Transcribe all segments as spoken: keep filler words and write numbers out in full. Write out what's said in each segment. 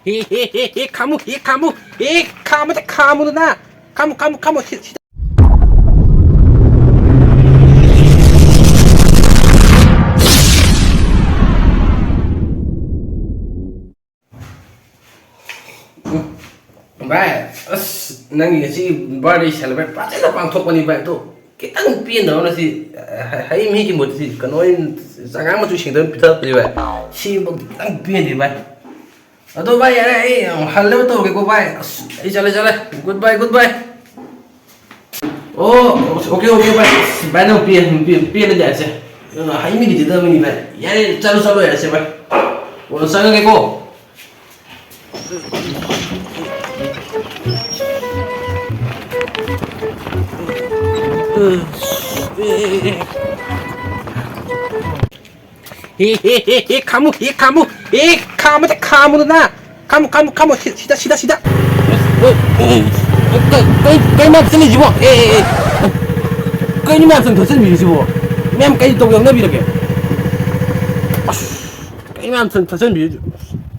ꯍꯦ, ꯍꯦ, ꯍꯦ, ꯍꯦ, ꯈꯥꯝꯃꯨ, ꯍꯦ, ꯈꯥꯝꯃꯨ, ꯍꯦ, ꯈꯥꯝꯃꯗ ꯈꯥꯝꯃꯨꯗꯅ꯫ ꯈꯥꯝꯃꯨ, ꯈꯥꯝꯃꯨ, ꯈꯥꯝꯃꯨ, ꯁꯤ, ꯁꯤꯗ꯫ ꯚꯥꯏ, ꯑꯁ, ꯅꯪꯒꯤ ꯉꯁꯤ birthday celebrate ꯐꯖꯅ ꯄꯥꯡꯊꯣꯛꯄꯅꯤ ꯚꯥꯏ, ꯑꯗꯣ ꯈꯤꯇꯪ ꯄꯦꯟꯗꯕ ꯑꯃꯅ ꯁꯤ, ꯍ-, ꯍ-, ꯍꯩ ꯃꯍꯤꯒꯤ ꯃꯍꯨꯠꯇ ꯁꯤ ꯀꯩꯅꯣ ꯑꯣꯏꯅ ꯆꯉꯥꯡ ꯃꯆꯨ ꯁꯦꯡꯗꯕ ꯄꯤꯊꯔꯛꯄꯅꯤ ꯚꯥꯏ꯫ ꯁꯤꯃꯛꯇꯤ ꯈꯤꯇꯪ ꯄꯦꯟꯗꯦ ꯚꯥꯏ꯫ ꯑꯗꯣ ꯚꯥꯏ, ꯌꯥꯔꯦ, ꯑꯩ ꯍꯜꯂꯦꯕ ꯇꯧꯔꯒꯦꯀꯣ ꯚꯥꯏ꯫ ꯑꯁ, ꯑꯩ ꯆꯠꯂꯦ, ꯆꯠꯂꯦ꯫ Good bye, good bye꯫ ꯑꯣ, okay, okay, ꯚꯥꯏ꯫ ꯑꯁ, ꯚꯥꯏ, ꯅꯪ ꯄꯦꯟ-, ꯄꯦꯟ-, ꯄꯦꯜꯂꯗꯤ ꯌꯥꯔꯦꯁꯦ꯫ ꯑ, ꯍꯩ ꯃꯍꯤꯗꯤ ꯄꯤꯊꯕꯅꯤ ꯚꯥꯏ꯫ ꯌꯥꯔꯦ, ꯆꯠꯂꯣ, ꯆꯠꯂꯣ, ꯌꯥꯔꯦꯁꯦ ꯚꯥꯏ꯫ ꯑꯣ, ꯆꯪꯉꯒꯦꯀꯣ꯫ ꯍꯦ, ꯍꯦ, ꯍꯦ, ꯍꯦ, ꯈꯥꯝꯃꯨ, ꯍꯦ, ꯈꯥꯝꯃꯨ, ꯍꯦ, ꯈꯥꯝꯃꯗ ꯈꯥꯝꯃꯨꯗꯅ꯫ ꯈꯥꯝꯃꯨ, ꯈꯥꯝꯃꯨ, ꯈꯥꯝꯃꯨ, ꯁꯤ-, ꯁꯤꯗ, ꯁꯤꯗ, ꯁꯤꯗ꯫ ꯑꯦ, ꯑꯦ, ꯑꯦ, ꯀꯩ, ꯀꯩ, ꯀꯩ ꯃꯌꯥꯝ ꯆꯠꯂꯤꯁꯤꯕꯣ? ꯑꯦ, ꯑꯦ, ꯑꯦ, ꯀꯩꯅꯣ ꯃꯌꯥꯝ ꯆꯪ ꯊꯣꯛꯆꯟꯕꯤꯔꯤꯁꯤꯕꯣ? ꯃꯌꯥꯝ ꯀꯩ ꯇꯧ ꯌꯥꯎꯅꯕꯤꯔꯒꯦ? ꯑꯁ, ꯀꯩ ꯃꯌꯥꯝ ꯆꯪ ꯊꯣꯛꯆꯟꯕꯤꯔꯤꯁꯤꯕꯣ?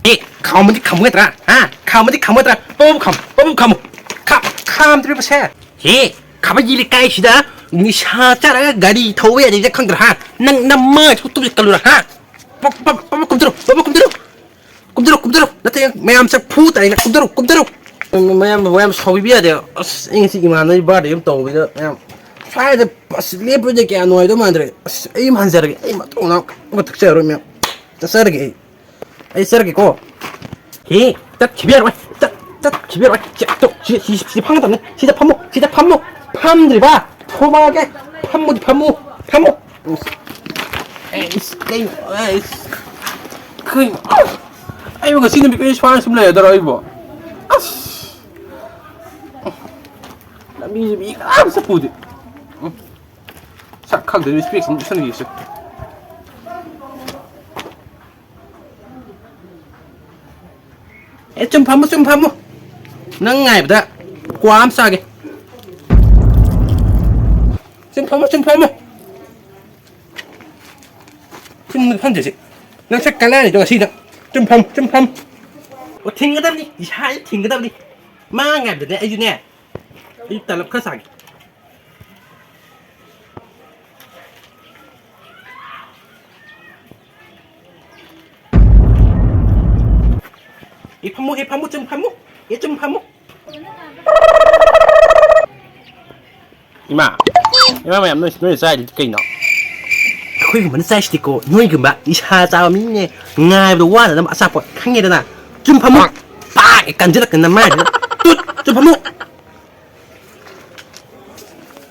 ꯑꯦ, ꯈꯥꯝꯃꯗꯤ ꯈꯥꯝꯃꯨ ꯅꯠꯇ꯭ꯔꯥ? ꯍꯥ? ꯈꯥꯝꯃꯗꯤ ꯈꯥꯝꯃꯨ ꯅꯠꯇ꯭ꯔꯥ? ꯄꯕꯨ ꯈꯥꯝꯃꯨ, ꯄꯕꯨ ꯈꯥꯝꯃꯨ꯫ ꯈꯥꯝ-, ꯈꯥꯝꯗ꯭ꯔꯤꯕꯁꯦ꯫ ꯍꯦ, ꯈꯥꯕꯩꯒꯤ ꯂꯩꯀꯥꯏꯁꯤꯗ ꯅꯤꯁꯥ ꯆꯥꯔꯒ ꯒꯥꯔꯤ ꯊꯧꯕ ꯌꯥꯗꯦꯁꯦ ꯈꯪꯗ꯭ꯔꯥ, ꯍꯥ? ꯅꯪ ꯅꯃꯥꯏ ꯊꯣꯛꯇꯕꯁꯦ ꯀꯜꯂꯨꯔꯥ, ꯍꯥ? ꯄ-, ꯄ-, ꯄ-, ꯀꯨꯝꯊꯔꯣ, ꯄ-, ꯄ-, ꯀꯨꯝꯊꯔꯣ꯫ ꯀꯨꯝꯊꯔꯣ, ꯀꯨꯝꯊꯔꯣ꯫ ꯅꯠꯇꯦ, ꯃꯌꯥꯝ ꯆꯐꯨ ꯇꯥꯏꯅ ꯀꯨꯝꯊꯔꯣ, ꯀꯨꯝꯊꯔꯣ꯫ ꯃꯌꯥꯝ, ꯃꯌꯥꯝ ꯁꯥꯎꯕꯤꯕ ꯌꯥꯗꯦ꯫ ꯑꯁ, ꯑꯩ ꯉꯁꯤ ꯏꯃꯥꯟꯅꯕꯒꯤ birthday ꯑꯃ ꯇꯧꯕꯅꯤꯅ, ꯃꯌꯥꯝ ꯁ꯭ꯋꯥꯏꯗ, ꯑꯁ, ꯂꯦꯞꯄꯗꯤ ꯀꯌꯥ ꯅꯨꯡꯉꯥꯏꯗꯧ ꯃꯥꯟꯗ꯭ꯔꯦ꯫ ꯑꯁ, ꯑꯩ ꯑꯃ ꯍꯟꯖꯔꯒꯦ꯫ ꯑꯩ ꯃꯇꯣꯡ ꯃꯅꯥꯎ ꯑꯃ ꯊꯛꯆꯔꯔꯣꯏ, ꯃꯌꯥꯝ꯫ ꯆꯠꯆꯔꯒꯦ ꯑꯩ꯫ ꯑꯩ ꯆꯠꯂꯒꯦꯀꯣ꯫ ꯍꯦ, ꯆꯠꯈꯤꯕ ꯌꯥꯔꯣꯏ꯫ ꯆꯠ-, ꯆꯠꯈꯤꯕ ꯌꯥꯔꯣꯏ꯫ ꯁꯤ, ꯇꯣ, ꯁꯤ, ꯁꯤ, ꯁꯤ ꯐꯝꯒꯗꯕꯅꯤ꯫ ꯁꯤꯗ ꯐꯝꯃꯨ꯫ ꯁꯤꯗ ꯐꯝꯃꯨ꯫ ꯐꯝꯗ꯭ꯔꯤꯕ? ꯊꯣꯛꯂꯛꯑꯒꯦ꯫ ꯐꯝꯃꯨꯗꯤ ꯐꯝꯃꯨ꯫ ꯐꯝꯃꯨ꯫ ꯑꯩꯁ, ꯀꯩꯅꯣ? ꯑꯩꯁ, ꯀꯩꯅꯣ? ꯑꯩꯕꯨ ꯉꯁꯤ ꯅꯨꯃꯤꯠ ꯀꯩ ꯁ꯭ꯋꯥꯏꯗ ꯁꯨꯝ ꯂꯩꯔꯗꯣꯏꯔꯣ ꯑꯩꯕꯨ? ꯑꯁ! ꯂꯝꯕꯤꯁꯦ ꯃꯤ ꯀꯅꯥꯝ ꯆꯠꯄ ꯎꯗꯦ꯫ ꯁꯛ ꯈꯪꯗꯕ specs ꯑꯃ ꯎꯞꯁꯟꯈꯤꯁꯦ꯫ ꯑꯦ, ꯆꯨꯝ ꯐꯝꯃꯨ, ꯆꯨꯝ ꯐꯝꯃꯨ꯫ ꯅꯪ ꯉꯥꯏꯕꯗ ꯀ꯭ꯋꯥ ꯑꯃ ꯆꯥꯒꯦ꯫ ꯆꯨꯝ ꯐꯝꯃꯨ, ꯆꯨꯝ ꯐꯝꯃꯨ꯫ ꯆꯨꯝꯅ ꯐꯝꯗ꯭ꯔꯤꯁꯦ꯫ ꯅꯪ ꯁꯛ ꯀꯅꯥꯅꯤꯗꯣ ꯉꯁꯤꯗ꯫ ꯆꯨꯝ ꯐꯝ, ꯆꯨꯝ ꯐꯝ꯫ ꯑꯣ, ꯊꯤꯡꯒꯗꯕꯅꯤ, ꯏꯁꯥꯁꯦ ꯊꯤꯡꯒꯗꯕꯅꯤ꯫ ꯃꯥ ꯉꯥꯏꯕꯗꯅꯦ ꯑꯩꯁꯨꯅꯦ, ꯑꯩ ꯇꯂꯞ ꯈꯔ ꯆꯥꯒꯦ꯫ ꯍꯦ ꯐꯝꯃꯨ, ꯍꯦ ꯐꯝꯃꯨ, ꯆꯨꯝ ꯐꯝꯃꯨ, ꯍꯦ ꯆꯨꯝ ꯐꯝꯃꯨ꯫ ꯏꯃꯥ, ꯏꯃꯥ ꯃꯌꯥꯝ, ꯅꯣꯏ, ꯅꯣꯏ ꯆꯥꯏꯗꯨꯗꯤ ꯀꯩꯅꯣ? ꯑꯩꯈꯣꯏꯒꯨꯝꯕꯅ ꯆꯥꯏꯁꯤꯗꯤꯀꯣ, ꯅꯣꯏꯒꯨꯝꯕ ꯅꯤꯁꯥ ꯆꯥꯕ ꯃꯤꯅꯦ ꯉꯥꯏꯕꯗ ꯋꯥꯅꯅꯕ ꯑꯆꯥꯄꯣꯠ, ꯈꯪꯉꯦꯗꯅ? ꯆꯨꯝ ꯐꯝꯃꯨ꯫ ꯄꯥꯛ ꯀꯟꯖꯜꯂꯛꯇꯅ ꯃꯥꯏꯗꯨꯗ꯫ ꯇꯨꯠ! ꯆꯨꯝ ꯐꯝꯃꯨ꯫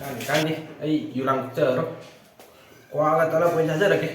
ꯀꯥꯟꯗꯦ, ꯀꯥꯟꯗꯦ꯫ ꯑꯩ ꯌꯨꯔꯥꯡ ꯊꯛꯆꯔꯔꯣꯏ꯫ ꯀ꯭ꯋꯥꯒ ꯇꯂꯞ ꯑꯣꯏꯅ ꯆꯥꯖꯔꯒꯦ꯫